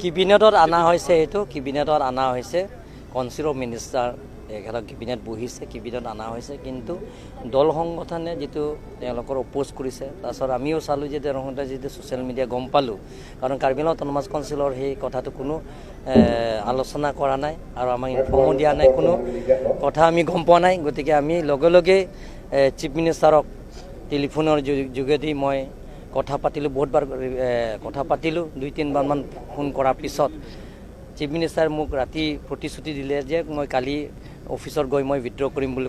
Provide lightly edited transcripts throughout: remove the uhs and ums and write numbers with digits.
কেবিনেটত অনা হৈছে, এইটো কেবিনেটত অনা হৈছে। কাউন্সিল অফ মিনিষ্টাৰ এখেতক কেবিনেট বহিছে, কেবিনেট অনা হৈছে। কিন্তু দল সংগঠনে যিটো তেওঁলোকৰ অপ'জ কৰিছে, তাৰপিছত আমিও চালোঁ যে তেওঁলোকে যিটো ছ'চিয়েল মিডিয়া গম পালোঁ, কাৰণ কাৰ্বি আংলং অট'নমাছ কাউন্সিলৰ সেই কথাটো কোনো আলোচনা কৰা নাই আৰু আমাক ইনফৰ্মো দিয়া নাই, কোনো কথা আমি গম পোৱা নাই। গতিকে আমি লগে লগে চিফ মিনিষ্টাৰক টেলিফোনৰ যোগেদি মই কথা পাতিলোঁ, বহুতবাৰ কথা পাতিলোঁ। 2-3 বাৰমান ফোন কৰাৰ পিছত চিফ মিনিষ্টাৰ মোক ৰাতি প্ৰতিশ্ৰুতি দিলে যে মই কালি অফিচত গৈ মই উইড্ৰ কৰিম বুলি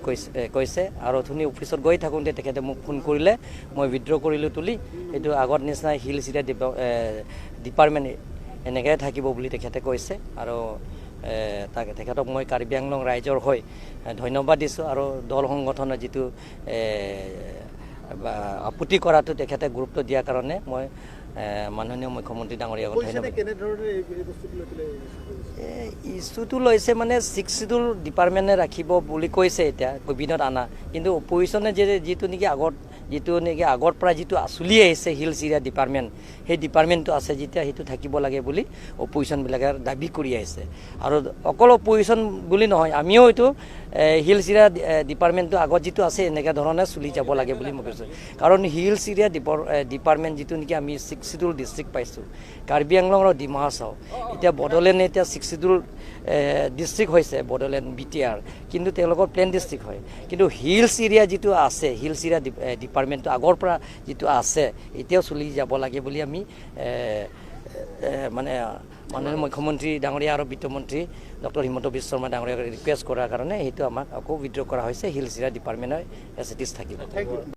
কৈছে। আৰু অথনি অফিচত গৈ থাকোঁতে তেখেতে মোক ফোন কৰিলে, মই উইড্ৰ কৰিলোঁ তুলি, এইটো আগত নিচিনা হিলছ এৰিয়া ডিপাৰ্টমেণ্ট এনেকৈ থাকিব বুলি তেখেতে কৈছে। আৰু তাক তেখেতক মই কাৰ্বি আংলং ৰাইজৰ হৈ ধন্যবাদ দিছোঁ। আৰু দল সংগঠনৰ যিটো বা আপত্তি কৰাটো তেখেতে গুৰুত্ব দিয়াৰ কাৰণে মই মাননীয় মুখ্যমন্ত্ৰী ডাঙৰীয়াক ধন্যবাদ। কেনেধৰণে এই বস্তুটো লৈ পেলাই issue কৰিছে? ইছ্যুটো লৈছে মানে ছিক্স চিডিউল ডিপাৰ্টমেণ্টে ৰাখিব বুলি কৈছে এতিয়া কেবিনেট আনা, কিন্তু অপজিশ্যনে যে যিটো নেকি আগত যিটো নেকি আগৰ পৰা যিটো চলি আহিছে হিলছ এৰিয়া ডিপাৰ্টমেণ্ট, সেই ডিপাৰ্টমেণ্টটো আছে যেতিয়া সেইটো থাকিব লাগে বুলি অপজিশ্যনবিলাকে দাবী কৰি আহিছে। আৰু অকল অপজিশ্যন বুলি নহয়, আমিও এইটো হিলছ এৰিয়া ডিপাৰ্টমেণ্টটো আগত যিটো আছে এনেকুৱা ধৰণে চলি যাব লাগে বুলি মই কৈছোঁ। কাৰণ হিলছ এৰিয়া ডিপাৰ্টমেণ্ট যিটো নেকি আমি ছিক্স চিডিউল ডিষ্ট্ৰিক্ট পাইছোঁ, কাৰ্বি আংলং আৰু ডিমা হাছাও, এতিয়া বডোলেণ্ড এতিয়া ছিক্স চিডিউল ডিষ্ট্ৰিক্ট হৈছে বডোলেণ্ড বিটিআৰ, কিন্তু তেওঁলোকৰ প্লেন ডিষ্ট্ৰিক্ট হয়। কিন্তু হিলছ এৰিয়া যিটো আছে, হিলছ এৰিয়া ডিপাৰ্টমেণ্টটো আগৰ পৰা যিটো আছে এতিয়াও চলি যাব লাগে বুলি আমি এ, এ, মানে মাননীয় মুখ্যমন্ত্ৰী ডাঙৰীয়া আৰু বিত্তমন্ত্ৰী ডক্টৰ হিমন্ত বিশ্ব শৰ্মা ডাঙৰীয়াক ৰিকুৱেষ্ট কৰাৰ কাৰণে সেইটো আমাক আকৌ উইড্ৰ কৰা হৈছে। হিলছ এৰিয়া ডিপাৰ্টমেণ্টৰ এজ it is থাকিব। Thank you.